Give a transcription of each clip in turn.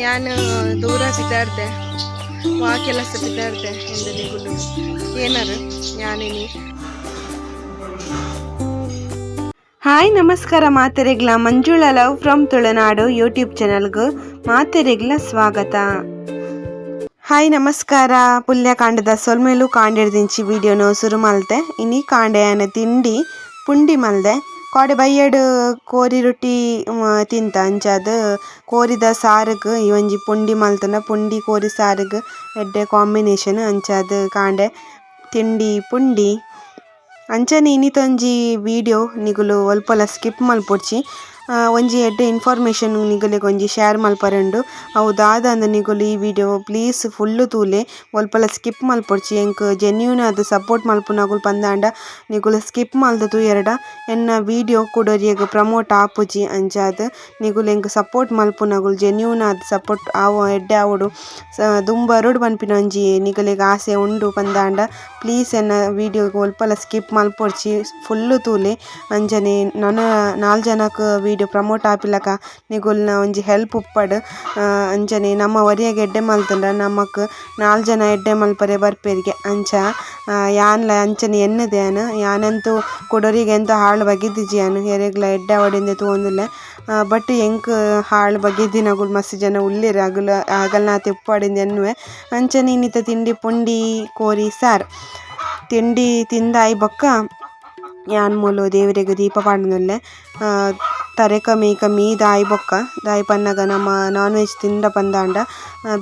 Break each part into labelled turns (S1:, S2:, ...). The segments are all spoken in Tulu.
S1: ಯಾನ್ ದೂರ ಪಿದಾಡ್ದೆ ವಾ ಕೆಲಸ ಪಿದಾಡ್ದೆ ಎಂದು ನಿಗುಲು ಕೇನರ್ ಯಾನಿನಿ.
S2: ಹಾಯ್, ನಮಸ್ಕಾರ ಮಾತೆರೆಗ್ಲ. Manjula love from Tulunadu YouTube ಚಾನಲ್ಗೆ ಮಾತೆರೆಗ್ಲ ಸ್ವಾಗತ. ಹಾಯ್, ನಮಸ್ಕಾರ. ಪುಲ್ಯ ಕಾಂಡದ ಸೊಲ್ಮೆಲು. ಕಾಂಡೆಡ್ದಿಂಚಿ ವಿಡಿಯೋನು ಸುರು ಮಲ್ತೆ. ಇನಿ ಕಾಂಡೆ ತಿಂಡಿ ಪುಂಡಿ ಮಲ್ದೆ. ಕೋಡೆ ಬಯ್ಯಡ್ ಕೋರಿ ರೊಟ್ಟಿ ತಿಂತ. ಅಂಚಾದ್ ಕೋರಿದ ಸಾರುಗ್ ಈ ಒಂಜಿ ಪುಂಡಿ ಮಲ್ತುಂಡ ಪುಂಡಿ ಕೋರಿ ಸಾರುಗ್ ಎಡ್ಡೆ ಕಾಂಬಿನೇಷನ್. ಅಂಚಾದ್ ಕಾಂಡೆ ತಿಂಡಿ ಪುಂಡಿ. ಅಂಚನೆ ಇನಿತೊಂಜಿ ವಿಡಿಯೋ ನಿಗುಲು ಒಲ್ಪಲ ಸ್ಕಿಪ್ ಮಲ್ಪೊಡ್ಚಿ. ಒಂಜಿ ಎಡ್ಡೆ ಇನ್ಫಾರ್ಮೇಶನ್ ನಿಗುಲೆಗ್ ಒಂಜಿ ಶೇರ್ ಮಲ್ಪರೆ ಉಂಡು. ಅವು ದಾದ ನಿಗುಲು ಈ video please full ತೂಲೆ, ಒಲ್ಪಲ ಸ್ಕಿಪ್ ಮಲ್ಪೊಡ್ಚಿ. ಎಂಕ್ ಜೆನ್ಯೂನ್ ಆದ್ ಸಪೋರ್ಟ್ ಮಲ್ಪುನಗುಲು ಪಂದಾಂಡ ನಿಗುಲು ಸ್ಕಿಪ್ ಮಲ್ತ್ ತೂಯೆರ್ಡ ಎನ್ನ ವಿಡಿಯೋ ಕುಡೊರಿಯಗ್ ಪ್ರಮೋಟ್ ಆಪುಜಿ. ಅಂಚಾದ್ ನಿಗುಲು ಎಂಕ್ ಸಪೋರ್ಟ್ ಮಲ್ಪುನಗುಲು ಜೆನ್ಯೂನ್ ಆದ್ ಸಪೋರ್ಟ್ ಆವು, ಎಡ್ಡೆ ಆವೊಡು, ದುಂಬರೊಡು ಪನ್ಪಿನ ಒಂಜಿ ನಿಗುಲೆಗ್ ಆಸೆ ಉಂಡು ಪಂದಾಂಡ ಪ್ಲೀಸ್ ಎನ್ನ ವಿಡಿಯೋಗ್ ಒಲ್ಪಲ ಸ್ಕಿಪ್ ಮಲ್ಪೊಡ್ಚಿ, ಫುಲ್ಲು ತೂಲೆ. ಅಂಚನೆ ನನ ನಾಲ್ ಜನಕ್ ವಿಡಿಯೋ ಪ್ರಮೋಟ್ ಆಪಿಲಕ ನಿಗುಲ್ನ ಒಂಜಿ ಹೆಲ್ಪ್ ಉಪ್ಪಡ್. ಅಂಚನೆ ನಮ್ಮ ಒರಿಯಗ್ ಎಡ್ಡೆ ಮಲ್ತುಂಡ ನಮಕ್ ನಾಲ್ ಜನ ಎಡ್ಡೆ ಮಲ್ಪರೆ ಬರ್ಪೆರ್ಗೆ. ಅಂಚ ಯಾನ್ಲ ಅಂಚನೆ ಎನ್ನುದೆ. ಯಾನ್ ಯಾನಂತೂ ಕುಡೊರಿಗ್ ಎಂತ ಹಾಳ್ ಬಗೆದಿಜಿ. ಯಾನ್ ಏರೆಗ್ಲ ಎಡ್ಡೆ ಆವೊಡೆಂದೇ ತೂವೊಂದುಲ್ಲೆ. ಬಟ್ ಎಂಕ್ ಹಾಳ್ ಬಗೆದಿನಗುಲು ಮಸ್ತ್ ಜನ ಉಲ್ಲೆರ್. ಅಗುಲು ಅಗಲ್ನಾತೆ ಉಪ್ಪಡೆಂದ್ ಎನ್ನುವೆ. ಅಂಚನೆ ಇನ್ನಿತ ತಿಂಡಿ ಪುಂಡಿ ಕೋರಿ ಸಾರ್. ತಿಂಡಿ ತಿಂದಾಯಿ ಬೊಕ್ಕ ಯಾನ್ ಮೂಲು ದೇವೆರೆಗ್ ದೀಪ ಪಾಡೊಂದುಲ್ಲೆ. ತರೆಕ ಮೇಯ್ಕ ಮೀದ್ ಆಯಿ ಬೊಕ್ಕ, ದಾಯಿ ಪನ್ನಗ ನಮ ನಾನ್ ವೆಜ್ ತಿಂದ ಪಂದಾಂಡ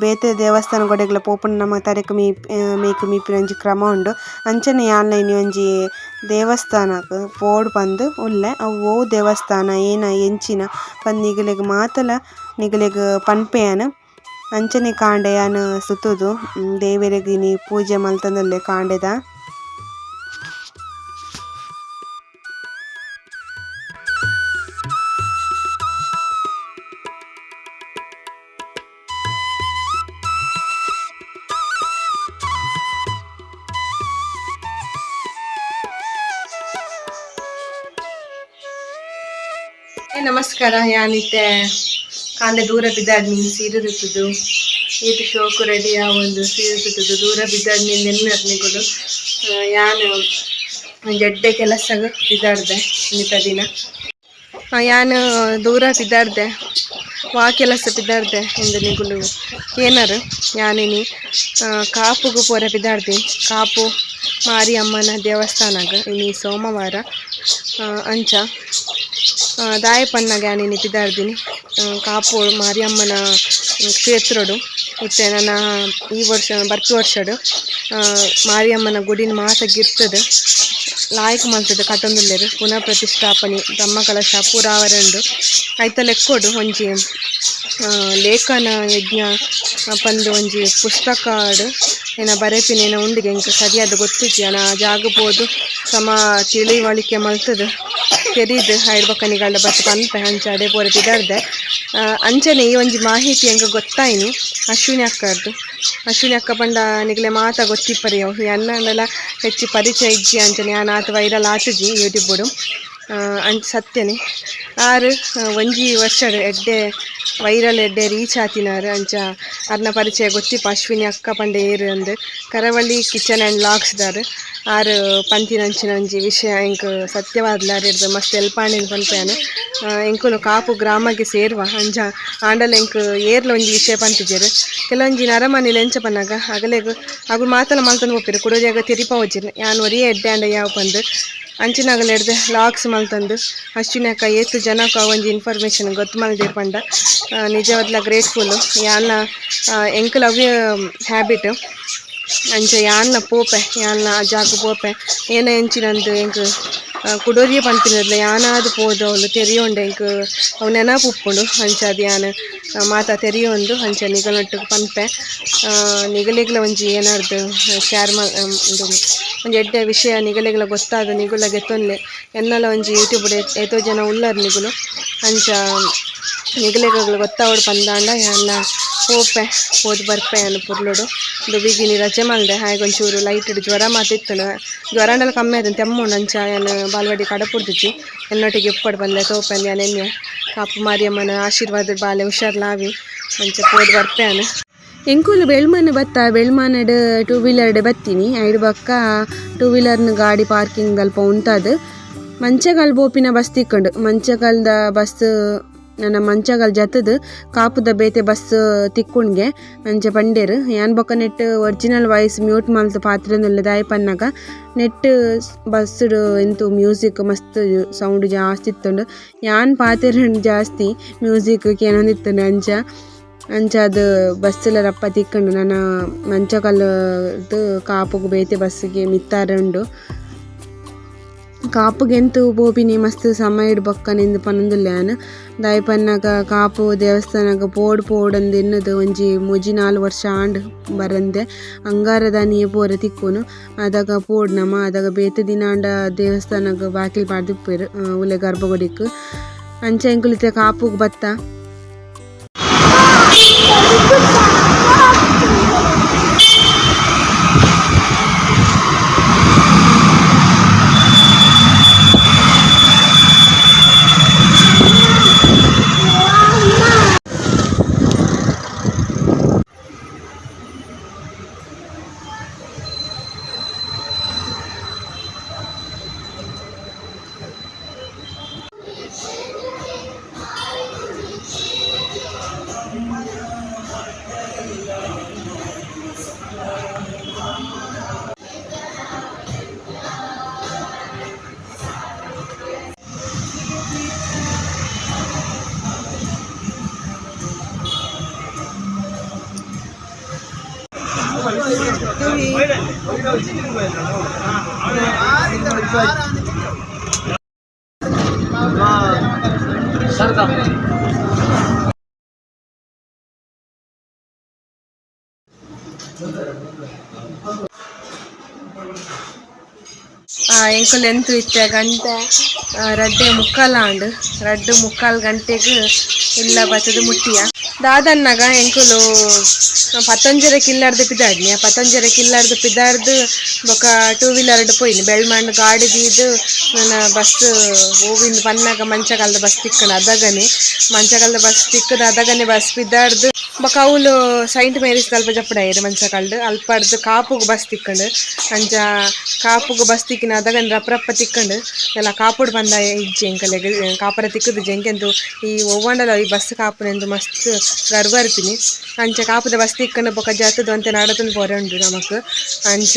S2: ಬೇತೆ ದೇವಸ್ಥಾನ ಕೊಡೆಗ್ಲ ಪೋಪುಂಡ ನಮ ತರೆಕ್ ಮೇಯ್ಕ್ ಮೀಪಿನ ಒಂಜಿ ಕ್ರಮ ಉಂಡು. ಅಂಚನೆ ಯಾನ್ಲ ಇನಿ ಒಂಜಿ ದೇವಸ್ಥಾನಗ್ ಪೋವೊಡು ಪಂದ್ ಉಲ್ಲೆ. ಅವು ಒವು ದೇವಸ್ಥಾನ, ಏನ ಎಂಚಿನ ಪಂದ್ ನಿಗಲೆಗ್ ಮಾತಲ ನಿಗಲೆಗ್ ಪನ್ಪೆ ಯಾನ್. ಅಂಚನೆ ಕಾಂಡೆ ಯಾನ್ ಸುತ್ತುದು ದೇವೆರೆಗ್ ಇನಿ ಪೂಜೆ ಮಲ್ತೊಂದುಲ್ಲೆ ಕಾಂಡೆದ.
S1: ನಮಸ್ಕಾರ. ಯಾನಿತ್ತೆ ಕಾಂಡೆ ದೂರ ಬಿದ್ದಾಡ್ ನೀನು ಸೀರೆ ತುತ್ತುದು ಈತ್ ಶೋಕು ರೆಡಿ ಒಂದು ಸೀರೆ ತುತ್ತುದು ದೂರ ಬಿದ್ದಾಡ್ ನೀನು ನೆನ್ನೆ ನಿಗುಲು. ಯಾನ್ ಒಂಜಿ ಎಡ್ಡೆ ಕೆಲಸಗ್ ಬಿದ್ದಾಡ್ದೆ ಇನ್ನಿತ ದಿನ. ಯಾನ್ ದೂರ ಬಿದ್ದಾಡ್ದೆ ವಾ ಕೆಲಸ ಬಿದ್ದಾಡ್ದೆ ಎಂದು ನಿಗುಲು ಕೇನರ್. ಯಾನಿನಿ ಕಾಪುಗು ಪೋರೆ ಬಿದ್ದಾಡ್ದೆ, ಕಾಪು ಮಾರಿಯಮ್ಮನ ದೇವಸ್ಥಾನಗ್. ಇನಿ ಸೋಮವಾರ. ಅಂಚ ದಾಯ ಪನ್ನಗ ಯಾನಿನಿ ಪಿದಾಡ್ದಿನಿ. ಕಾಪು ಮಾರಿಯಮ್ಮನ ಕ್ಷೇತ್ರಡು ಇತ್ತೆ ನನ್ನ ಈ ವರ್ಷ ಬರ್ಪಿ ವರ್ಷಡು ಮಾರಿಯಮ್ಮನ ಗುಡಿನ ಮಾತ ಗಿರ್ತದ ಲಾಯ್ಕ್ ಮಲ್ತದ ಕಟ್ಟೊಂದುಲ್ಲೆರ್. ಪುನಃ ಪ್ರತಿಷ್ಠಾಪನೆ ಬ್ರಹ್ಮಕಲಶ ಪೂರ ಆವರೆ ಉಂಡು. ಐತ ಲೆಕ್ಕೊಡು ಒಂಜಿ ಲೇಖನ ಯಜ್ಞ ಪಂದ್ ಒಂಜಿ ಪುಸ್ತಕಡ್ ಏನ ಬರೆಪಿನ ಏನ ಉಂಡುಗೆ. ಎಂಕ್ ಸರಿಯಾದ ಗೊತ್ತಿಜ್ಜಿ. ಯಾನ್ ಆ ಜಾಗ ಪೋದು ಸಮ ತಿಳಿವಳಿಕೆ ಮಲ್ತುದು ತೆರಿದು ಐಡ್ ಬೊಕ್ಕ ನಿಗಲ್ಡ ಬತ್ತ್ ಪನ್ಪೆ. ಅಂಚ ಅಡೆ ಪೂರ ಪಿದಾಡ್ದೆ. ಅಂಚನೆ ಈ ಒಂಜಿ ಮಾಹಿತಿ ಎಂಕ್ ಗೊತ್ತಾಯಿನಿ ಅಶ್ವಿನಿ ಅಕ್ಕರ್ದು. ಅಶ್ವಿನಿ ಅಕ್ಕ ಪಂಡ ನಿಗಲೆ ಮಾತ ಗೊತ್ತಿಪ್ಪರೆ. ಅವು ಎನ್ನಂಡಲ ಹೆಚ್ಚು ಪರಿಚಯ ಇಜ್ಜಿ. ಅಂಚನೆ ಯಾನ್ ಆತ್ ವೈರಲ್ ಆತುಜಿ ಯೂಟ್ಯೂಬ್. ಅಂಚ ಸತ್ಯನೆ ಆರ್ ಒಂಜಿ ವರ್ಷಡ್ ಎಡ್ಡೆ ವೈರಲ್, ಎಡ್ಡೆ ರೀಚ್ ಆತಿನಾರ್. ಅಂಚ ಅರ್ನ ಪರಿಚಯ ಗೊತ್ತಿಪ್ಪ ಅಶ್ವಿನಿ ಅಕ್ಕ ಪಂಡ ಏರ್ ಅಂದ್. ಕರಾವಳಿ kitchen and vlogs ದಾರ್ ಆರ್ ಪಂತಿನಂಚಿನ ಒಂಜಿ ವಿಷಯ ಎಂಕ್ ಸತ್ಯವಾದ್ಲ ಅರೆರ್ದ್ ಮಸ್ತ್ ಹೆಲ್ಪ್ ಆಂಡ್ ಪನ್ಪೆ ಯಾನ್. ಎಂಕುಲು ಕಾಪು ಗ್ರಾಮಗೆ ಸೇರುವ. ಅಂಚ ಆಂಡಲ ಎಂಕ್ ಏರ್ಲ ಒಂಜಿ ವಿಷಯ ಪಂತಿಜೆರ್. ಕೆಲವೊಂಜಿ ನರಮಾನಿಲು ಎಂಚ ಪನ್ನಗ ಅಗಲೆಗ್ ಅಗುಲು ಮಾತಲ ಮಲ್ತೊಂದು ಪೋಪೆರ್, ಕುಡೊರಿಯಗ್ ತೆರಿಪಾವೊಜೆರ್ ಯಾನ್ ಒರಿಯೇ ಎಡ್ಡೆ ಆಂಡ ಯಾವು ಪಂದ್. ಅಂಚಿನಗಲೆಡ್ದ್ ವ್ಲಾಗ್ಸ್ ಮಲ್ತೊಂದು ಅಶ್ವಿನಿ ಅಕ್ಕ ಏತ್ ಜನಕ್ ಒಂಜಿ ಇನ್ಫಾರ್ಮೇಶನ್ ಗೊತ್ತು ಮಲ್ದೆರ್ ಪಂಡ ನಿಜವಾದ್ಲ ಗ್ರೇಟ್ಫುಲ್. ಯಾನ್ಲ ಎಂಕುಲ ಅವ್ವೇ ಹ್ಯಾಬಿಟ್. ಅಂಚ ಯಾನ್ಲ ಪೋಪೆ, ಯಾನ್ಲ ಆ ಜಾಗ ಪೋಪೆ. ಏನ ಎಂಚಿನಂದ್ ಎಂಕ್ ಕುಡೊರಿಯೆ ಪನ್ಪಿನದ್ಲ ಯಾನಾದ್ ಪೋದು ಅವ್ಲು ತೆರಿಯೊಂಡೆ ಎಂಕ್ ಅವು ನೆನಪು ಉಪ್ಪುಂಡು. ಅಂಚಾದ್ ಯಾನ್ ಮಾತ ತೆರಿಯೊಂದು ಅಂಚ ನಿಗಲ್ನೊಟ್ಟುಗು ಪನ್ಪೆ. ನಿಗಲೆಗ್ಲ ಒಂಜಿ ಏನಾರ್ದ್ ಶೇರ್ ಮಲ್ ಉಂದು ಒಂಜಿ ಎಡ್ಡೆ ವಿಷಯ ನಿಗಲೆಗ್ಲ ಗೊತ್ತಾದ್ ನಿಗುಲ ಗೆತ್ತೊನ್ಲೆ. ಎನ್ನಲ ಒಂಜಿ ಯೂಟ್ಯೂಬ್ ಏತೋ ಜನ ಉಲ್ಲರ್ ನಿಗುಲು. ಅಂಚ ನಿಗಲೆಗ್ ಗೊತ್ತಾವೊಡು ಪಂದಾಂಡ ಯಾನ್ಲ ಪೋಪೆ, ಪೋದು ಬರ್ಪೆ ಯಾನ್ ಪೊರ್ಲುಡು. ಉಂದು ಬಿಗಿನಿ ರಜೆ ಮಲ್ದೆ. ಆಯಗ್ ಒಂಚೂರು ಲೈಟ್ ಜ್ವರ ಮಾತ ಇತ್ತುಂಡು. ಜ್ವರ ಆಂಡಲ ಕಮ್ಮಿ ಆತುಂಡು, ತೆಮ್ಮುಂಡು. ಅಂಚ ಯಾನ್ ಬಾಲ್ವಾಡಿ ಕಡಪುಡ್ದಿಜ್ಜಿ. ಎನ್ನೊಟ್ಟಿಗೆ ಇಪ್ಪೊಡು ಪಂದ್ ತೋಪೆ ಯಾನ್ ಎನ್ನಿಯೆ. ಕಾಪು ಮಾರಿಯಮ್ಮನ ಆಶೀರ್ವಾದ ಬಾಲೆ ಹುಷಾರ್ಲಾವಿ. ಅಂಚ ಪೋದು ಬರ್ಪೇನ.
S2: ಎಂಕುಲು ಬೆಳ್ಮನ ಬತ್ತ ಬೆಳ್ಮನಡ್ ಟೂ ವೀಲರ್ಡ್ ಬತ್ತೀನಿ. ಐಡ್ ಬಕ್ಕ ಟೂ ವೀಲರ್ನ ಗಾಡಿ ಪಾರ್ಕಿಂಗ್ ಅಲ್ಪ ಉಂತಾದ್ ಮಂಚಗಾಲ್ ಬೋಪಿನ ಬಸ್ ತಿಕ್ಕಂಡು. ಮಂಚಗಾಲ್ದ ಬಸ್ ನನ್ನ ಮಂಚಗಾಲ್ ಜತ್ತದು ಕಾಪುದ ಬೇತೆ ಬಸ್ ತಿಕ್ಕುಣ್ಗೆ ಅಂಚ ಪಂಡೇರು. ಯಾನ್ ಬೊಕ್ಕ net original voice mute ಮಲ್ತ್ ಪಾತ್ರೆನುಲ್ಲೆ ದಾಯ ಪನ್ನಗ ನೆಟ್ ಬಸ್ಸುಡು ಎಂತು ಮ್ಯೂಸಿಕ್ ಮಸ್ತ್ ಸೌಂಡ್ ಜಾಸ್ತಿ ಇತ್ತುಂಡು. ಯಾನ್ ಪಾತೆರನ್ ಜಾಸ್ತಿ ಮ್ಯೂಸಿಕ್ ಕೇನೊಂದಿತ್ತುಂಡು. ಅಂಚ ಅಂಚಾದ್ ಬಸ್ಸುಲ ರಪ್ಪ ತಿಕ್ಕುಂಡು. ನನ ಮಂಚಗಾಲ್ದು ಕಾಪುಗು ಬೇತೆ ಬಸ್ಸಿಗೆ ಮಿತ್ತಾರ ಉಂಡು. ಕಾಪುಗೆಂತು ಪೋಪಿನಿ ಮಸ್ತ್ ಸಮಯ ಬೊಕ್ಕ ನಿಂದು ಪನೊಂದುಲ್ಲೆ ಯಾನ್. ದಾಯೆ ಪನ್ನಗ ಕಾಪು ದೇವಸ್ಥಾನಗ್ ಪೋಡು ಪೋಡಂದು ಎನ್ನುದು ಒಂಜಿ ಮೂಜಿ ನಾಲ್ ವರ್ಷ ಆಂಡ್ ಬರಂದೆ. ಅಂಗಾರದಾನಿಯೇ ಪೋರೆ ತಿಕ್ಕುನು. ಅದಗ ಪೋಡು ನಮ ಅದಗ ಬೇತೆ ದಿನಾಂಡ ದೇವಸ್ಥಾನಗ್ ಬಾಕಿಲ್ ಪಾಡ್ದಿಪ್ಪೆರ್ ಉಲೆ ಗರ್ಭಗುಡಿಕ್. ಅಂಚ ಎಂಕುಲು ಇತ್ತೆ ಕಾಪುಗು ಬತ್ತ.
S1: ಎಂಕುಲು ಎಂತು ಇತ್ತೆ ಗಂಟೆ 2:45 ಆಂಡ್. 2:45 ಗಂಟೆಗ್ ಇಲ್ಲ ಬತ್ತದು ಮುಟ್ಟಿಯ. ದಾದನ್ನಾಗ ಎಂಕುಲು ಪತ್ತೊಂಜರೆ ಕಿಲ್ಲರ್ದು ಪಿದಾಡ್ನಿ. ಆ ಪತ್ತೊಂಜರೆ ಕಿಲ್ಲರ್ದು ಪಿದಾಡ್ದು ಬೊಕ ಟೂ ವೀಲರ್ಡ್ ಪೋಯಿನಿ. ಬೆಳ್ಮಣ್ಣು ಗಾಡಿ ದೀದು ನನ್ನ ಬಸ್ ಹೂವಿನ ಪನ್ನಾಗ ಮಂಚಗಾಲದ ಬಸ್ ತಿಕ್ಕಣ ಅದಗನೆ ಮಂಚಗಾಲದ ಬಸ್ ತಿಕ್ಕದ ಅದಗನೆ ಬಸ್ ಪಿದಾಡ್ದು ಬೊಕ ಅವುಲು ಸೈಂಟ್ ಮೇರಿಸ್ ಅಲ್ಪ ಜಪ್ಪಡಾಯೆರ್ ಮಂಚಕಾಲ್ಡ್. ಅಲ್ಪಡ್ದು ಕಾಪುಗು ಬಸ್ ತಿಕ್ಕಂಡು. ಅಂಚ ಕಾಪುಗು ಬಸ್ ತಿಕ್ಕಿನ ಅದಗನೆ ರಪ್ಪ ರಪ್ಪ ತಿಕ್ಕಂಡು. ಎಲ್ಲ ಕಾಪುಡು ಬಂದ ಇಜ್ಜಿ ಎಂಕಲೆಗ್ ಕಾಪರ ತಿಕ್ಕುದು ಎಂಕೆಂತು ಈ ಒವ್ವಂಡಲ ಈ ಬಸ್ ಕಾಪುನೆಂದು ಮಸ್ತ್ ಗರ್ವ ಇರ್ತೀನಿ. ಅಂಚ ಕಾಪುದ ಬಸ್ ತಿಕ್ಕಂಡು ಬೊಕ ಜತ್ತದು ಅಂತೆ ನಡತೊಂದು ಪೋರೆ ಉಂಡು ನಮಕ್. ಅಂಚ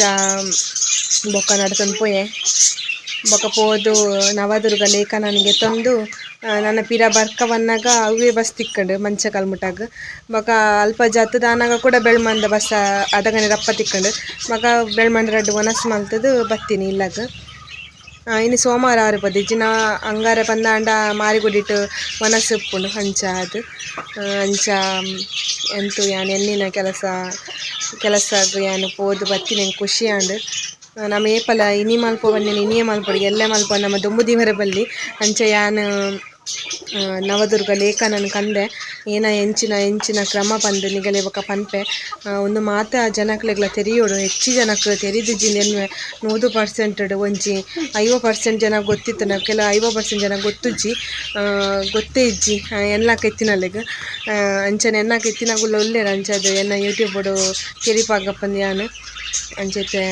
S1: ಬೊಕ ನಡತೊಂದು ಪೋಯೆ. ಬೊಕ ಪೋದು ನವದುರ್ಗ ಲೇಖನನಿಗೆ ತಂದು ನನ್ನ ಪಿರ ಬರ್ಕ ಬನ್ನಾಗ ಅವೇ ಬಸ್ ತಿಕ್ಕಂಡು ಮಂಚಕಾಲ್ ಮುಟಾಗ. ಬೊಕ ಅಲ್ಪ ಜತ್ತದಾನಾಗ ಕೂಡ ಬೆಳ್ಮಂದ ಬಸ್ ಅದಗನೆ ರಪ್ಪ ತಿಕ್ಕಂಡು. ಬೊಕ ಬೆಳ್ಮಂಡ ರಡ್ಡು ವನಸ್ ಮಲ್ತದು ಬತ್ತೀನಿ ಇಲ್ಲಗ್. ಇನ್ನು ಸೋಮವಾರ ಆರು ಪದಿಜ್ಜಿ ನಾ ಅಂಗಾರ ಪಂದಾಂಡ ಮಾರಿಗುಡಿಟ್ ವನಸ್ ಉಪ್ಪುಂಡು ಅಂಚ ಅದು. ಅಂಚ ಎಂತು ಯಾನ್ ಎನ್ನಿನ ಕೆಲಸ ಕೆಲಸಗ್ ಯಾನ್ ಪೋದು ಬತ್ತಿನ ಎಂಕ್ ಖುಷಿ ಆಂಡ್. ನಮ ಏಪಲ ಇನಿ ಮಲ್ಪ ಬನ್ನಿನ ಇನಿಯೇ ಮಲ್ಪೊಡು ಎಲ್ಲೆ ಮಲ್ಪ ನಮ್ಮ ದುಂಬು ದೀವರೆ ಬಲ್ಲಿ. ಅಂಚ ಯಾನ್ ನವದುರ್ಗ ಲೇಖನನ್ ಕಂದೆ ಏನ ಎಂಚಿನ ಎಂಚಿನ ಕ್ರಮ ಪಂದ್ ನಿಗಲೆ ಬೊಕ ಪನ್ಪೆ. ಉಂದು ಮಾತ ಜನಕ್ಲೆಗ್ಲ ತೆರಿಯೊಡು. ಹೆಚ್ಚಿ ಜನಕ್ ತೆರಿದಿಜ್ಜಿ ಎನ್ನುವೆ 100% ಒಂಜಿ 50% ಜನ ಗೊತ್ತಿತ್ತುಂಡ ಕೆಲ 50% ಜನ ಗೊತ್ತುಜ್ಜಿ, ಗೊತ್ತೇ ಇಜ್ಜಿ ಎನ್ಲಾಕ ಇತ್ತಿನಲ್ಲೆಗ್. ಅಂಚನೆ ಎನ್ನಾಕ ಇತ್ತಿನಗುಲ ಉಲ್ಲೆರ್. ಅಂಚಾದ್ ಎನ್ನ ಯೂಟ್ಯೂಬ್ ತೆರಿಪಾಗಪ್ಪಂದು ಯಾನ್. ಅಂಚತೆ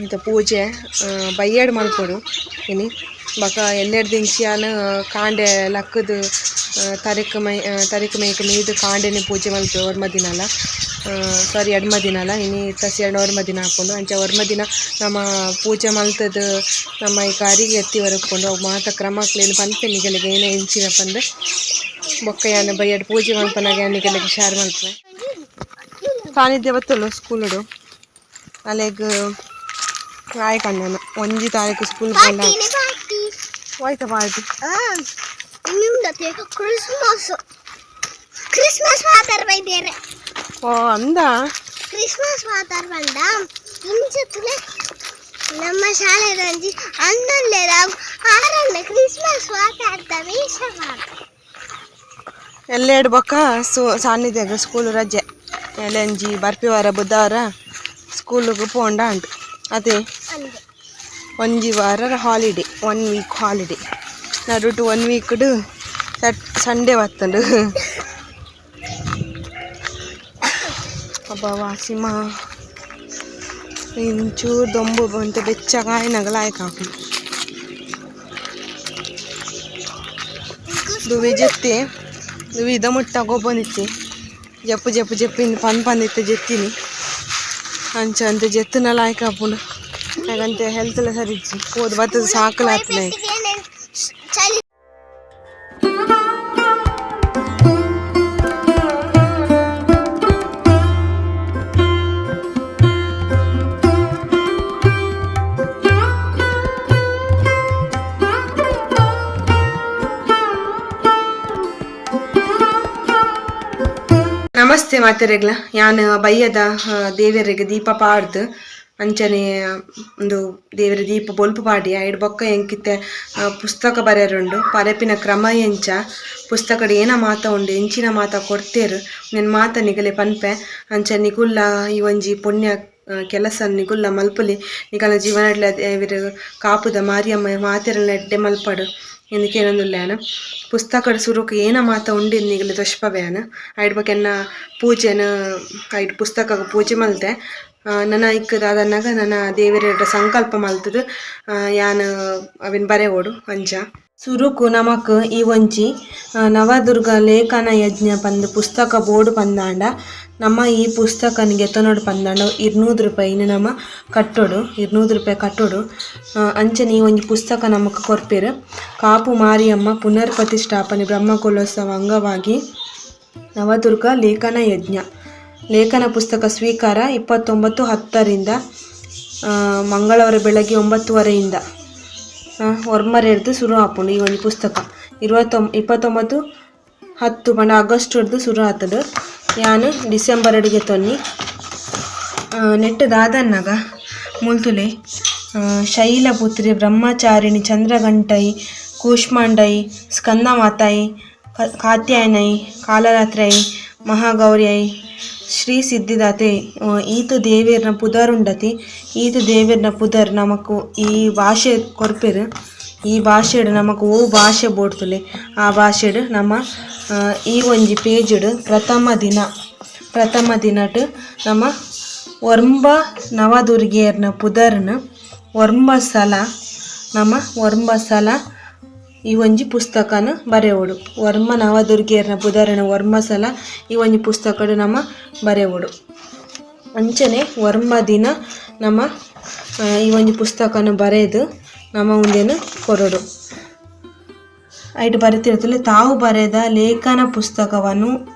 S1: ಇತ್ತೆ ಪೂಜೆ ಬಯ್ಯಡ್ ಮಲ್ಪೊಡು ಇನಿ. ಬೊಕ ಎಲ್ಲೆಡ್ದಿಂಚಿ ಯಾನ್ ಕಾಂಡೆ ಲಕ್ಕುದು ತರೆಕ್ ಮೈ ತರೆಕ್ ಮೈಕ್ ಮೀದು ಕಾಂಡೆನೆ ಪೂಜೆ ಮಲ್ಪೆ ಒರ್ಂಬ ದಿನಲ, ಸಾರಿ ಎಡ್ಮ ದಿನಲ. ಇನಿ ತಸಿಯರ್ಡ ಒರ್ಂಬ ದಿನ ಆಪುಂಡು. ಅಂಚ ಒರ್ಂಬ ದಿನ ನಮ ಪೂಜೆ ಮಲ್ತದು ನಮ್ಮ ಈ ಕಾರಿಗೆ ಎತ್ತಿ ಉಪ್ಪುಂಡು. ಅವು ಮಾತ ಕ್ರಮಕ್ಲೆನ್ ಪನ್ಪೆ ನಿಗಲೆಗ್ ಏನ ಎಂಚಿನ ಪಂದ್. ಬೊಕ್ಕ ಯಾನ್ ಬಯ್ಯಡ್ ಪೂಜೆ ಮಲ್ಪನಗ ಯಾನ್ ನಿಗಲೆಗ್ ಶೇರ್ ಮಲ್ಪುವೆ. ಸಾನಿಧ್ಯ ಬತ್ತುಲು ಸ್ಕೂಲುಡು ಅಲೆಗ್ ಆಯ್ ಕಣ್ಣನ ಒಂಜಿ ತಾರೀಕು ಸ್ಕೂಲ್ ಪೋಂಡ ಹೋಯ್ತಾ party.
S3: Christmas Christmas father ಬೈದೇರೆ.
S1: ಓ ಅಂದ
S3: ಕ್ರಿಸ್ಮಸ್ ಫಾದರ್ ಬಂದ ಇಂಚುತ್ತಲೇ ನಮ್ಮ ಶಾಲೆ ಒಂಜಿ ಅನ್ನೊಲ್ಲೆರ ಆರನ್ನ ಕ್ರಿಸ್ಮಸ್ ಮಾತಾಡ್ತಾ ವೇಷ ಮಾಡ.
S1: ಎಲ್ಲೆರಡು ಬೊಕ್ಕ ಸಾನ್ನಿಧ್ಯಾಗ ಸ್ಕೂಲ್ ರಜೆ. ಎಲ್ಲೆಂಜಿ ಬರ್ಪಿ ವಾರ ಬುಧವಾರ ಸ್ಕೂಲಿಗೆ ಪೋಂಡ ಉಂಟು. ಅದೇ
S3: ಅಂದೆ
S1: ಒಂಜಿ ವಾರ holiday, 1 week holiday. ನಡುಟು 1 ವೀಕ್ಡ್ Sunday ಬತ್ತಂಡು. ಅಬ್ಬಾ ಸಿಂಹ ಇಂಚೂರು ದೊಂಬು ಬಂತು ಬೆಚ್ಚಗಾಯಿನಾಗ ಲಾಯ್ಕ್ ಹಾಕು ದುವಿ ಜೆತ್ತಿ ದುವಿ ಇದ ಮುಟ್ಟ ಗೊಬ್ಬನಿತ್ತಿ ಜಪ್ಪು ಜಪ್ಪು ಜಪ್ಪಿನ ಪನ್ ಪಂದಿತ್ತೆ ಜೆತ್ತಿನಿ ಅಂಚ ಅಂತೆ ಜೆತ್ತನ ಲಾಯ್ಕ್ ಹಾಪುಂಡು ಹಾಗಂತೆ ಹೆಲ್ತ್ ಎಲ್ಲ ಸರಿ ಇಜ್ಜಿ ಹೋದ್ ಬತ್ತದ ಸಾಕಲಾತ್ಲೆ.
S3: ಚಳಿ.
S1: ನಮಸ್ತೆ ಮಾತೆರೆಗ್ಲ, ಯಾನ್ ಬಯ್ಯದ ದೇವರಿಗೆ ದೀಪ ಪಾಡ್ದು ಅಂಚನೆ ಒಂದು ದೇವರ ದೀಪ ಬೊಲ್ಪು ಪಾಡಿ ಐಡ್ ಬೊಕ್ಕ ಎಂಕಿತ್ತೆ ಪುಸ್ತಕ ಬರೆಯರುಂಡು. ಪರೆಪಿನ ಕ್ರಮ ಎಂಚ, ಪುಸ್ತಕಡ್ ಏನ ಮಾತ ಉಂಡು, ಎಂಚಿನ ಮಾತ ಕೊಡ್ತೇರು ನೆನ್ ಮಾತ ನಿಗಲೆ ಪನ್ಪೆ. ಅಂಚ ನಿಗುಲ್ಲ ಈ ಒಂಜಿ ಪುಣ್ಯ ಕೆಲಸ ನಿಗುಲ್ಲ ಮಲ್ಪುಲಿ. ನಿಕಲ್ನ ಜೀವನಡ್ಲ ದೇವೆರ್ ಕಾಪುದ ಮಾರಿಯಮ್ಮ ಮಾತೆರೆನ ಎಡ್ಡೆ ಮಲ್ಪಡು ಇಂದ್ ಕೇನೊಂದುಲ್ಲೆ. ಪುಸ್ತಕಡ್ ಸುರುಕು ಏನ ಮಾತ ಉಂಡು ನಿಗಲೆ ತೋಜ್ಪಾವೆ. ಐಡ್ ಬೊಕ ಎನ್ನ ಪೂಜೆನ್ ಐಟ್ ಪುಸ್ತಕಗ್ ಪೂಜೆ ಮಲ್ತೆ. ನನ ಐಕ್ ದಾದನ್ನಗ ನನ ದೇವೆರೆಡ ಸಂಕಲ್ಪ ಮಲ್ತುದು ಯಾನ್ ಅವೆನ್ ಬರೆವೊಡು. ಅಂಚ ಸುರುಕು ನಮಕ್ ಈ ಒಂಜಿ ನವದುರ್ಗ ಲೇಖನ ಯಜ್ಞ ಪಂದ್ ಪುಸ್ತಕ ಬೋಡು ಪಂದಾಂಡ ನಮ ಈ ಪುಸ್ತಕನ್ ಗೆತೊನೊಡು ಪಂದಾಂಡ 200 ರೂಪಾಯಿನ್ ನಮ ಕಟ್ಟೊಡು, 200 ರೂಪಾಯಿ ಕಟ್ಟೊಡು. ಅಂಚನೆ ಈ ಒಂಜಿ ಪುಸ್ತಕ ನಮಕ್ ಕೊರ್ಪೆರ್. ಕಾಪು ಮಾರಿಯಮ್ಮ ಪುನರ್ ಪ್ರತಿಷ್ಠಾಪನೆ ಬ್ರಹ್ಮಕುಲೋತ್ಸವ ಅಂಗವಾಗಿ ನವದುರ್ಗ ಲೇಖನ ಯಜ್ಞ ಲೇಖನ ಪುಸ್ತಕ ಸ್ವೀಕಾರ 29/10ರಿಂದ ಮಂಗಳವಾರ ಬೆಳಗ್ಗೆ 9:30ರಿಂದ ಒರ್ಮರೆಡ್ದು ಸುರು ಆಪುಂಡು. ಈ ಒಂಜಿ ಪುಸ್ತಕ 29/10 ಪಂಡ ಆಗಸ್ಟ್ ಡ್ದು ಸುರು ಆತುಂಡು. ಯಾನ್ ಡಿಸೆಂಬರ್ ಗೆತೊನ್ನಿ. ನೆಟ್ಟ್ ದಾದನ್ನಗ ಮುಲ್ತುಲೆ ಶೈಲಪುತ್ರಿ ಬ್ರಹ್ಮಚಾರಿಣಿ ಚಂದ್ರಗಂಟೈ ಕೂಷ್ಮಾಂಡೈ ಸ್ಕಂದಮಾತಾಯಿ ಕಾತ್ಯಾಯನೈ ಕಾಲರಾತ್ರೈ ಮಹಾಗೌರಿಯೈ ಶ್ರೀ ಸಿದ್ಧಿದಾತೆ ಈತ್ ದೇವೆರ್ನ ಪುದರುಂಡತಿ. ಈತ್ ದೇವೆರ್ನ ಪುದರ್ ನಮಕ್ ಈ ಭಾಷೆ ಕೊರ್ಪೆರ್. ಈ ಭಾಷೆಡ್ ನಮಕ್ ಒವು ಭಾಷೆ ಬೋಡ್ತುಲೆ ಆ ಭಾಷೆಡ್ ನಮ ಈ ಒಂಜಿ ಪೇಜ್ಡ್ ಪ್ರಥಮ ದಿನಟ್ ನಮ ಒರ್ಂಬ ನವದುರ್ಗೆಯರ್ನ ಪುದರ್ನ್ ಒರ್ಂಬ ಸಲ ನಮ ಒರ್ಂಬ ಸಲ ಈ ಒಂಜಿ ಪುಸ್ತಕನ್ ಬರೆವೊಡು. ಒರ್ಂಬ ನವದುರ್ಗೆಯರ್ನ ಪುದರ್ನ್ ಒರ್ಂಬ ಸಲ ಈ ಒಂಜಿ ಪುಸ್ತಕಡ್ ನಮ ಬರೆವೊಡು. ಅಂಚನೆ ಒರ್ಂಬ ದಿನ ನಮ ಈ ಒಂಜಿ ಪುಸ್ತಕನ್ ಬರೆದು ನಮ ಉಂದೆನ್ ಕೊರೊಡು. ಐಟ್ ಬರೆತಿರ್ತಲೆ ತಾವು ಬರೆದ ಲೇಖನ ಪುಸ್ತಕವನ್ನು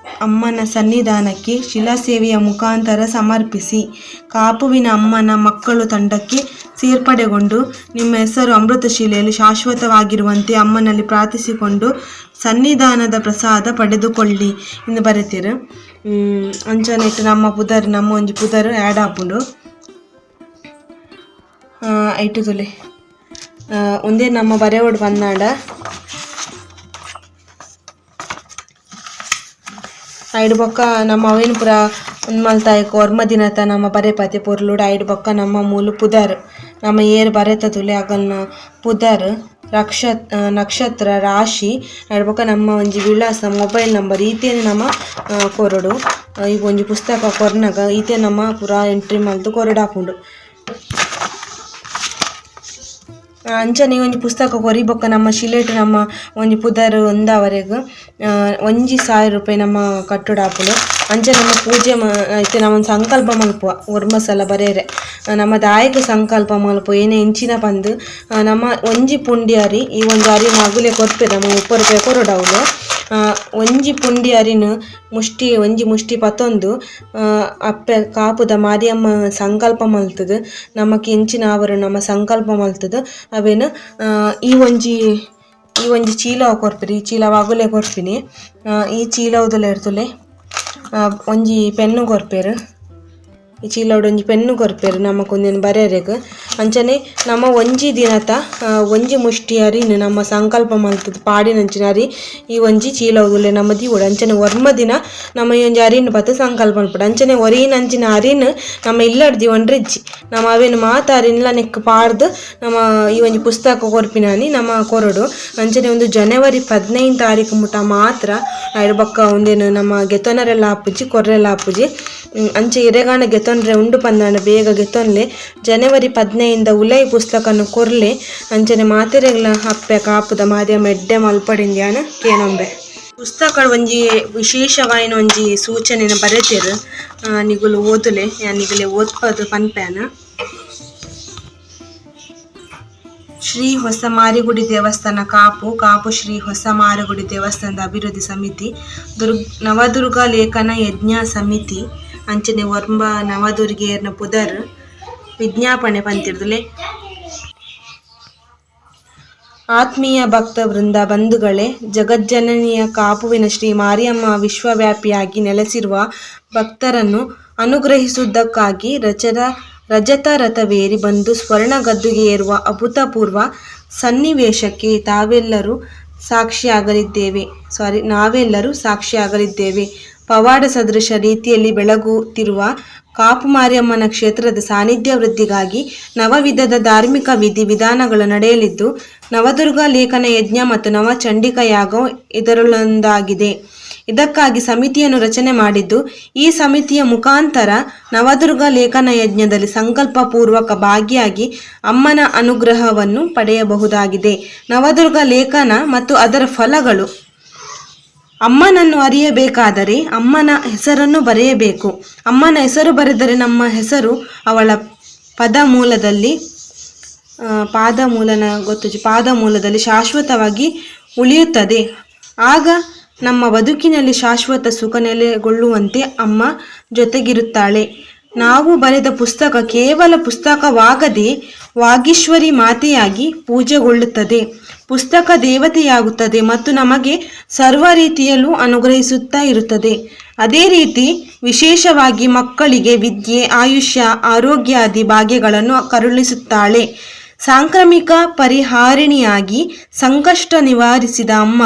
S1: ಅಮ್ಮನ ಸನ್ನಿಧಾನಕ್ಕೆ ಶಿಲಾಸೇವೆಯ ಮುಖಾಂತರ ಸಮರ್ಪಿಸಿ ಕಾಪುವಿನ ಅಮ್ಮನ ಮಕ್ಕಳು ತಂಡಕ್ಕೆ ಸೇರ್ಪಡೆಗೊಂಡು ನಿಮ್ಮ ಹೆಸರು ಅಮೃತಶಿಲೆಯಲ್ಲಿ ಶಾಶ್ವತವಾಗಿರುವಂತೆ ಅಮ್ಮನಲ್ಲಿ ಪ್ರಾರ್ಥಿಸಿಕೊಂಡು ಸನ್ನಿಧಾನದ ಪ್ರಸಾದ ಪಡೆದುಕೊಳ್ಳಿ ಎಂದು ಬರೆತಿರು. ಅಂಚನೆಟ್ ನಮ್ಮ ಪುದರ್ ನಮ್ಮ ಒಂಜಿ ಪುದರ್ ಆ್ಯಡ್ ಆಪುಂಡು. ಐಟು ತುಲೆ ಒಂದೇ ನಮ್ಮ ಬರೆವೊಡು ಪಂದಾಂಡ ಐಡ್ ಬೊಕ್ಕ ನಮ್ಮ ಅವೇನ್ ಪೂರ ಉಂದು ಮಲ್ತಾಯ್ಕ ಒರ್ಂಬ ದಿನತ ನಮ್ಮ ಬರೆಪತಿ ಪೊರ್ಲುಡು. ಐಡ್ ಬೊಕ್ಕ ನಮ್ಮ ಮೂಲು ಪುದರ್ ನಮ್ಮ ಏರ್ ಬರೆತ ತುಲೆ ಅಗಲ್ನ ಪುದರ್ ನಕ್ಷತ್ರ ರಾಶಿ ಐಡ್ ಬೊಕ್ಕ ನಮ್ಮ ಒಂಜಿ ವಿಳಾಸ ಮೊಬೈಲ್ ನಂಬರ್ ಈತೇನೆ ನಮ್ಮ ಕೊರೊಡು. ಈ ಒಂಜಿ ಪುಸ್ತಕ ಕೊರ್ನಗ ಈತೆ ನಮ್ಮ ಪೂರ ಎಂಟ್ರಿ ಮಲ್ತ್ ಕೊರೊಡಾಪುಂಡು. ಅಂಚನೆ ಒಂಜಿ ಪುಸ್ತಕ ಕೊರಿ ಬೊಕ್ಕ ನಮ್ಮ ಶಿಲೆಟ್ ನಮ್ಮ ಒಂಜಿ ಪುದರ್ ಒಂದಾವರೆಗ್ 1000 ರೂಪಾಯಿ ನಮ್ಮ ಕಟ್ಟೊಡಾಪುಂಡು. ಅಂಚ ನಮ್ಮ ಪೂಜೆ ಇತ್ತೆ ನಮ ಸಂಕಲ್ಪ ಮಲ್ಪುವ ಒರ್ಂಬ ಸಲ ಬರೆರೆ ನಮ್ಮ ದಾಯಕ ಸಂಕಲ್ಪ ಮಲ್ಪುವ ಏನೆ ಇಂಚಿನ ಪಂದ್ ನಮ್ಮ ಒಂಜಿ ಪುಂಡಿ ಅರಿ ಈ ಒಂಜಿ ಅರಿನ್ ಅಗುಲೆ ಕೊರ್ಪೆರ್ ನಮ್ಮ 30 ರೂಪಾಯಿ ಕೊರೊಡವ್ಲು. ಒಂಜಿ ಪುಂಡಿ ಅರಿನ್ ಮುಷ್ಟಿ ಒಂಜಿ ಮುಷ್ಟಿ ಪತೊಂದು ಅಪ್ಪೆ ಕಾಪುದ ಮಾರಿಯಮ್ಮ ಸಂಕಲ್ಪ ಮಲ್ತುದು ನಮಕ್ ಎಂಚಿನ ಆವರ್ ನಮ್ಮ ಸಂಕಲ್ಪ ಮಲ್ತುದು ಅವೆನ್ ಈ ಒಂಜಿ ಚೀಲ ಕೊರ್ಪೆರ್. ಈ ಚೀಲ ಅಗುಲೆ ಕೊರ್ಪಿನಿ. ಈ ಚೀಲವುದಲ ಇರ್ತುಲೆ ಒಂಜಿ ಪೆನ್ನು ಕೊರ್ಪೆರ್. ಈ ಚೀಲಡ್ ಒಂಜಿ ಪೆನ್ನು ಕೊರ್ಪೆರ್ ನಮಕ್ ಒಂದೆನ್ ಬರೆರೆಗ್. ಅಂಚನೆ ನಮ್ಮ ಒಂಜಿ ದಿನತ ಒಂಜಿ ಮುಷ್ಟಿ ಅರಿನ್ ನಮ್ಮ ಸಂಕಲ್ಪ ಮಲ್ತುದು ಪಾಡಿನಂಚಿನ ಅರಿ ಈ ಒಂಜಿ ಚೀಲ ಉದುಲೆ ನಮ್ಮ ದೀವೊಡು. ಅಂಚನೆ ಒರ್ಮ ದಿನ ನಮ್ಮ ಈ ಒಂಜಿ ಅರಿನ್ ಪತ್ತು ಸಂಕಲ್ಪ ಮಲ್ಪೊಡು. ಅಂಚನೆ ಒರಿನಂಚಿನ ಅರಿನ್ ನಮ್ಮ ಇಲ್ಲಡ್ ದೀವೊಂಡ್ರೆ ಇಜ್ಜಿ ನಮ್ಮ ಅವೆನ್ ಮಾತ ಅರಿನ್ಲ ನೆಕ್ಕ್ ಪಾಡ್ದ್ ನಮ್ಮ ಈ ಒಂಜಿ ಪುಸ್ತಕ ಕೊರ್ಪಿನಾನಿ ನಮ್ಮ ಕೊರೊಡು. ಅಂಚನೆ ಒಂದು ಜನವರಿ 15 ತಾರೀಕು ಮುಟ ಮಾತ್ರ ಐಡ್ ಬೊಕ್ಕ ಉಂದೆನ್ ನಮ್ಮ ಗೆತೊನರೆಲ ಆಪುಜಿ ಕೊರ್ರೆಲ ಆಪುಜಿ. ಅಂಚೆ ಇರೆಗಾನ ಗೆತೊನ್ರೆ ಉಂಡು ಪಂದಾಂಡ ಬೇಗ ಗೆತೊನ್ಲೆ ಜನವರಿ 15 ಉಲೈ ಪುಸ್ತಕನ್ ಕೊರ್ಲೆ. ಅಂಚನೆ ಮಾತೆರೆಗ್ಲ ಅಪ್ಪೆ ಕಾಪುದ ಮಾರಿಯಮ್ಮ ಎಡ್ಡೆ ಮಲ್ಪಡಿಂದ್ಯಾನ ಕೇನೊಂಬೆ. ಪುಸ್ತಕ ಒಂಜಿ ವಿಶೇಷವಾಯಿನ ಒಂಜಿ ಸೂಚನೆನ ಬರೆತೆರ್ ನಿಗುಲು ಓದುಲೆ ಯಾನ್ ನಿಗುಲೆ ಓದ್ಪದ್ ಪನ್ಪೇನ. ಶ್ರೀ ಹೊಸ ಮಾರಿಗುಡಿ ದೇವಸ್ಥಾನ ಕಾಪು, ಕಾಪು ಶ್ರೀ ಹೊಸ ಮಾರಿಗುಡಿ ದೇವಸ್ಥಾನದ ಅಭಿವೃದ್ಧಿ ಸಮಿತಿ, ನವದುರ್ಗಾ ಲೇಖನ ಯಜ್ಞ ಸಮಿತಿ ಅಂಚನೆ ಒರ್ಂಬ ನವದುರ್ಗೆಯರ್ನ ಪುದರ್ ವಿಜ್ಞಾಪನೆ ಪಂತಿರ್ದುಲೆ. ಆತ್ಮೀಯ ಭಕ್ತ ವೃಂದ ಬಂಧುಗಳೇ, ಜಗಜ್ಜನನಿಯ ಕಾಪುವಿನ ಶ್ರೀ ಮಾರಿಯಮ್ಮ ವಿಶ್ವವ್ಯಾಪಿಯಾಗಿ ನೆಲೆಸಿರುವ ಭಕ್ತರನ್ನು ಅನುಗ್ರಹಿಸುವುದಕ್ಕಾಗಿ ರಜತ ರಥವೇರಿ ಬಂದು ಸ್ವರ್ಣ ಗದ್ದುಗೆ ಏರುವ ಅಭೂತಪೂರ್ವ ಸನ್ನಿವೇಶಕ್ಕೆ ತಾವೆಲ್ಲರೂ ಸಾಕ್ಷಿಯಾಗಲಿದ್ದೇವೆ ನಾವೆಲ್ಲರೂ ಸಾಕ್ಷಿಯಾಗಲಿದ್ದೇವೆ. ಪವಾಡ ಸದೃಶ ರೀತಿಯಲ್ಲಿ ಬೆಳಗುತ್ತಿರುವ ಕಾಪು ಮಾರಿಯಮ್ಮನ ಕ್ಷೇತ್ರದ ಸಾನ್ನಿಧ್ಯ ವೃದ್ಧಿಗಾಗಿ ನವವಿಧದ ಧಾರ್ಮಿಕ ವಿಧಿ ವಿಧಾನಗಳು ನಡೆಯಲಿದ್ದು, ನವದುರ್ಗಾ ಲೇಖನ ಯಜ್ಞ ಮತ್ತು ನವಚಂಡಿಕಾ ಯಾಗವು ಇದರಲ್ಲೊಂದಾಗಿದೆ. ಇದಕ್ಕಾಗಿ ಸಮಿತಿಯನ್ನು ರಚನೆ ಮಾಡಿದ್ದು, ಈ ಸಮಿತಿಯ ಮುಖಾಂತರ ನವದುರ್ಗಾ ಲೇಖನ ಯಜ್ಞದಲ್ಲಿ ಸಂಕಲ್ಪ ಪೂರ್ವಕ ಭಾಗಿಯಾಗಿ ಅಮ್ಮನ ಅನುಗ್ರಹವನ್ನು ಪಡೆಯಬಹುದಾಗಿದೆ. ನವದುರ್ಗಾ ಲೇಖನ ಮತ್ತು ಅದರ ಫಲಗಳು. ಅಮ್ಮನನ್ನು ಅರಿಯಬೇಕಾದರೆ ಅಮ್ಮನ ಹೆಸರನ್ನು ಬರೆಯಬೇಕು. ಅಮ್ಮನ ಹೆಸರು ಬರೆದರೆ ನಮ್ಮ ಹೆಸರು ಅವಳ ಪದಮೂಲದಲ್ಲಿ ಪಾದಮೂಲನ ಗೊತ್ತು ಪಾದಮೂಲದಲ್ಲಿ ಶಾಶ್ವತವಾಗಿ ಉಳಿಯುತ್ತದೆ. ಆಗ ನಮ್ಮ ಬದುಕಿನಲ್ಲಿ ಶಾಶ್ವತ ಸುಖ ನೆಲೆಗೊಳ್ಳುವಂತೆ ಅಮ್ಮ ಜೊತೆಗಿರುತ್ತಾಳೆ. ನಾವು ಬರೆದ ಪುಸ್ತಕ ಕೇವಲ ಪುಸ್ತಕವಾಗದೆ ವಾಗೀಶ್ವರಿ ಮಾತೆಯಾಗಿ ಪೂಜೆಗೊಳ್ಳುತ್ತದೆ. ಪುಸ್ತಕ ದೇವತೆಯಾಗುತ್ತದೆ ಮತ್ತು ನಮಗೆ ಸರ್ವ ರೀತಿಯಲ್ಲೂ ಅನುಗ್ರಹಿಸುತ್ತಾ ಇರುತ್ತದೆ. ಅದೇ ರೀತಿ ವಿಶೇಷವಾಗಿ ಮಕ್ಕಳಿಗೆ ವಿದ್ಯೆ, ಆಯುಷ್ಯ, ಆರೋಗ್ಯಾದಿ ಭಾಗ್ಯಗಳನ್ನು ಕರುಣಿಸುತ್ತಾಳೆ. ಸಾಂಕ್ರಾಮಿಕ ಪರಿಹಾರಿಣಿಯಾಗಿ ಸಂಕಷ್ಟ ನಿವಾರಿಸಿದ ಅಮ್ಮ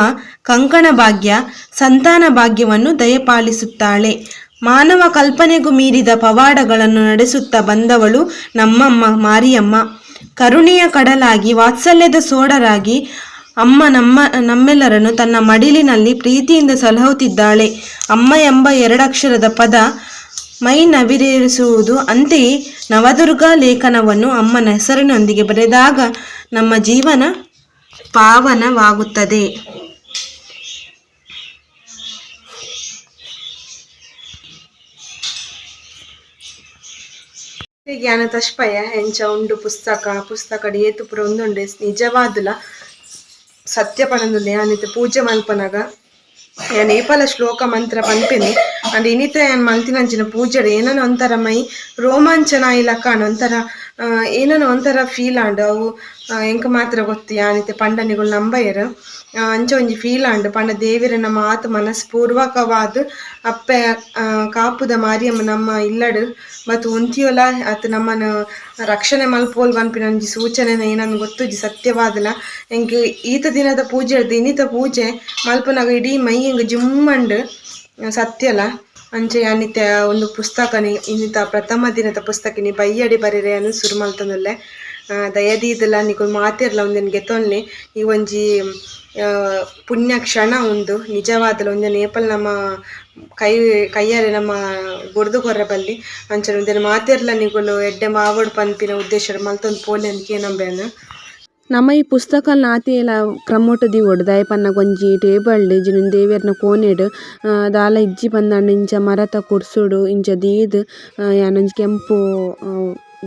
S1: ಕಂಕಣ ಭಾಗ್ಯ, ಸಂತಾನ ಭಾಗ್ಯವನ್ನು ದಯಪಾಲಿಸುತ್ತಾಳೆ. ಮಾನವ ಕಲ್ಪನೆಗೂ ಮೀರಿದ ಪವಾಡಗಳನ್ನು ನಡೆಸುತ್ತಾ ಬಂದವಳು ನಮ್ಮಮ್ಮ ಮಾರಿಯಮ್ಮ. ಕರುಣೆಯ ಕಡಲಾಗಿ, ವಾತ್ಸಲ್ಯದ ಸೋಡರಾಗಿ ಅಮ್ಮ ನಮ್ಮೆಲ್ಲರನ್ನು ತನ್ನ ಮಡಿಲಿನಲ್ಲಿ ಪ್ರೀತಿಯಿಂದ ಸಲಹುತ್ತಿದ್ದಾಳೆ. ಅಮ್ಮ ಎಂಬ ಎರಡಕ್ಷರದ ಪದ ಮೈ ನವಿರೇರಿಸುವುದು. ಅಂತೆಯೇ ನವದುರ್ಗಾ ಲೇಖನವನ್ನು ಅಮ್ಮನ ಹೆಸರಿನೊಂದಿಗೆ ಬರೆದಾಗ ನಮ್ಮ ಜೀವನ ಪಾವನವಾಗುತ್ತದೆ. ಜ್ಞಾನ ತಶ್ಪಯ ಎಂಚ ಉಂಡು ಪುಸ್ತಕ ಪುಸ್ತಕ ಏತು ಪೂರ ಒಂದುಂಡೆ ನಿಜವಾದುಲ ಸತ್ಯ ಪಣಂದುಲ್ಲೆ. ಯಾನಿತ್ತೆ ಪೂಜೆ ಮಲ್ಪನಗ ಯಾನ್ ಏಪಲ ಶ್ಲೋಕ ಮಂತ್ರ ಪನ್ಪಿನಿ. ಅಂಡ್ ಇನಿತ ಯಾನ್ ಮಲ್ತಿನಂಚಿನ ಪೂಜೆಡ್ ಏನನ ಒಂಥರ ಮೈ ರೋಮಾಂಚನ ಇಲಕ ಒಂಥರ ಏನನ ಒಂಥರ ಫೀಲ್ ಆಂಡ್. ಅವು ಎಂಕ್ ಮಾತ್ರ ಗೊತ್ತು, ಯಾನಿತ್ತೆ ಪಂಡ ನಿಗುಲು ನಂಬಯೆರ್. ಅಂಚ ಒಂಜಿ ಫೀಲ್ ಆಂಡ್. ಪಂಡ ದೇವೆರೆನ ಮಾತ ಮನಸ್ಪೂರ್ವಕವಾದ್ ಅಪ್ಪೆ ಕಾಪುದ ಮಾರಿಯಮ್ಮ ನಮ್ಮ ಇಲ್ಲಡ್ ಬತ್ತ್ ಉಂತಿಯೊಲ ಅತ್ ನಮ್ಮನ್ ರಕ್ಷಣೆ ಮಲ್ಪೊಲ್ ಪನ್ಪಿನ ಒಂಜಿ ಸೂಚನೆ ಏನಂದ್ ಗೊತ್ತುಜಿ ಸತ್ಯವಾದಲ. ಎಂಕ್ ಈತ ದಿನದ ಪೂಜೆ ಇನಿತ ಪೂಜೆ ಮಲ್ಪುನಗ ಇಡೀ ಮೈ ಎಂಕ್ ಜಿಮ್ ಅಂಡ್ ಸತ್ಯಲ. ಅಂಚೆ ಯಾನಿತ್ತೆ ಒಂದು ಪುಸ್ತಕನಿ ಇನ್ನಿತ ಪ್ರಥಮ ದಿನದ ಪುಸ್ತಕನಿ ಬಯ್ಯಡಿ ಬರೆರೆ ಅನ್ನು ಸುರು ಮಲ್ತೊಂದುಲ್ಲೆ. ದಯದೀದಲ ನಿಕುಲು ಮಾತೆರ್ಲ ಉಂದೆನ್ ಗೆತೊನ್ಲೆ. ಈ ಒಂಜಿ ಪುಣ್ಯ ಕ್ಷಣ ಉಂದು ನಿಜವಾದಲ ಒಂಜಿ ಏಪಲ ನಮ್ಮ ಕೈ ಕೈಯಾರೆ ನಮ್ಮ ಬುಡ್ದು ಕೊರ್ರೆ ಬಲ್ಲಿ. ಅಂಚನೆ ಉಂದೆನ್ ಮಾತೆರ್ಲ ನಿಕುಲು ಎಡ್ಡೆ ಮಾವೊಡು ಪನ್ಪಿನ ಉದ್ದೇಶ ಮಲ್ತೊಂದು ಪೋಲೆ ಅಂದ್ ಕೇನೊಂಬೆನ್.
S2: ನಮ್ಮ ಈ ಪುಸ್ತಕಲ್ನ ಆತೆಲ ಕ್ರಮೊಟು ದೀವೊಡು. ದಾಯೆ ಪನ್ನಗ ಒಂಜಿ ಟೇಬಲ್ ಇಜ್ಜಿಂಡ ದೇವೆರ್ನ ಕೋಣೆಡ್ ದಾಲ ಇಜ್ಜಿ ಪಂದಾಂಡ ಇಂಚ ಮರತ ಕುರ್ಸುಡು ಇಂಚ ದೀದ್ ಯಾನೊಂಜಿ ಕೆಂಪು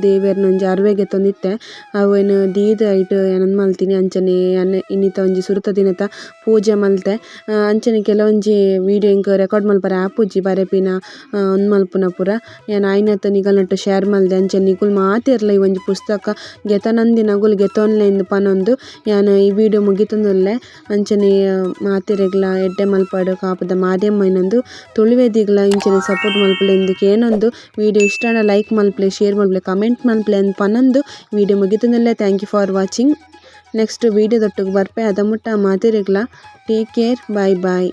S2: ದೇವೆರ್ನ ಒಂಜಿ ಅರ್ವೆ ಗೆತೊಂದಿತ್ತೆ ಅವೆನ್ ದೀದ್ ಐಟ್ ಯಾನ್ ಉಂದು ಮಲ್ತಿನಿ. ಅಂಚನೆ ಯಾನ್ ಇನಿತ ಒಂಜಿ ಸುರುತ ದಿನತ ಪೂಜೆ ಮಲ್ತೆ. ಅಂಚನೆ ಕೆಲವೊಂಜಿ ವೀಡಿಯೋ ಎಂಕ್ ರೆಕಾರ್ಡ್ ಮಲ್ಪರೆ ಆಪುಜಿ ಬರೆಪಿನ ಉಂದು ಮಲ್ಪುನ ಪೂರ ಯಾನ್ ಆಯಿನಾತ್ ನಿಗಲ್ನೊಟ್ಟು ಶೇರ್ ಮಲ್ದೆ. ಅಂಚನೆ ನಿಕುಲು ಮಾತೆರ್ಲ ಈ ಒಂಜಿ ಪುಸ್ತಕ ಗೆತೊನಂದಿನಗುಲು ಗೆತೊನ್ಲೆ ಇಂದ್ ಪನೊಂದು ಯಾನ್ ಈ ವೀಡಿಯೋ ಮುಗಿತೊಂದುಲ್ಲೆ. ಅಂಚನೆ ಮಾತೆರೆಗ್ಲ ಎಡ್ಡೆ ಮಲ್ಪಡ್ ಕಾಪುದ ಮಾರಿಯಮ್ಮನೊಂದು ತುಳುವೆದಿಗ್ಲ ಇಂಚನೆ ಸಪೋರ್ಟ್ ಮಲ್ಪುಲೆ ಇಂದ್ ಕೇನೊಂದು ವೀಡಿಯೋ ಇಷ್ಟ ಆಂಡ ಲೈಕ್ ಮಲ್ಪುಲೆ, ಶೇರ್ ಮಲ್ಪುಲೆ, ಕಮೆಂಟ್. ಕಮೆಂಟ್ ಮನ್ಪುಲೆ ಪನೊಂದು ವಿಡಿಯೋ ಮುಗಿತೊಂದುಲ್ಲೆ. Thank you for watching. Next video ದೊಟ್ಟುಗು ಬರ್ಪೆ. ಅದ ಮುಟ್ಟ ಮಾತೆರೆಗ್ಲ ಟೇಕ್ ಕೇರ್, ಬಾಯ್ ಬಾಯ್.